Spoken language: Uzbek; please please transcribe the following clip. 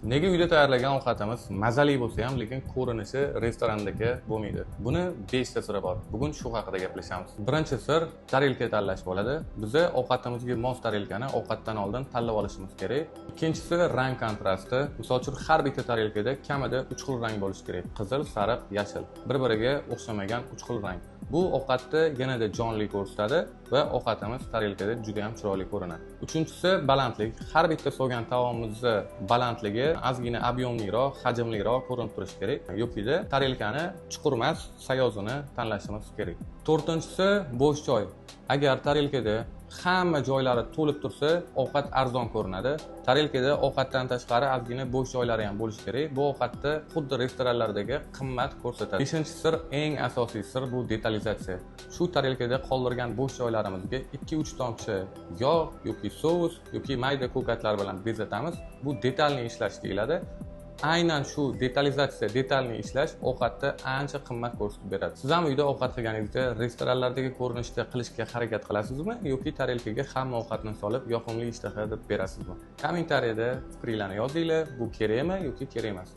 Nega uyda tayyorlagan ovqatimiz mazali bo'lsa ham, lekin ko'rinishi restorandagi bo'lmaydi? Buni 5 ta siri bor. Bugun shu haqida gaplashamiz. Birinchi sir tarelka tanlash bo'ladi. Biza ovqatimizga mos tarelkani ovqatdan oldin tanlab olishimiz kerak. Ikkinchisi rang kontrasti. Misol uchun, har bitta tarelkada kamida 3 xil rang bo'lishi kerak. Qizil, sariq, yashil. Bir-biriga o'xshamagan 3 xil rang. Bu ovqatni yanada jonli ko'rsatadi va ovqatimiz tarelkada juda ham chiroyli ko'rinadi. Uchinchisi balandlik. Har bitta solgan taomimizni balandligi ozgina объём liroq, hajmliroq ko'rinib turishi kerak. Yokida tarelkani chuqur emas, sayozini tanlashimiz kerak. To'rtinchisi bo'sh joy. Agar tarelkada hamma joylari to'lib tursa, ovqat arzon ko'rinadi. Tarelkada ovqatdan tashqari ozgina bo'sh joylari ham bo'lishi kerak. Bu ovqatni xuddi restoranlardagi qimmat ko'rsatadi. Beshinchi sir, eng asosiy sir bu detalizatsiya. Shu tarelkada qoldirgan bo'sh joylarimizga 2-3 tomchi yog' yoki sous yoki mayda ko'katlar bilan bezatamiz. Bu детальный ishlash deyiladi. Aynan shu detalizatsiya, детальный ishlash ovqatni ancha qimmat ko'rsatib beradi. Siz ham uyda ovqat qilganingizda restoranlardagi ko'rinishda qilishga harakat qilasizmi yoki tarelkaga hamma ovqatni solib yoqimli ishtaha deb berasizmi? Kommentariyada fikringlarni yozinglar. Bu kerakmi yoki kerak emas?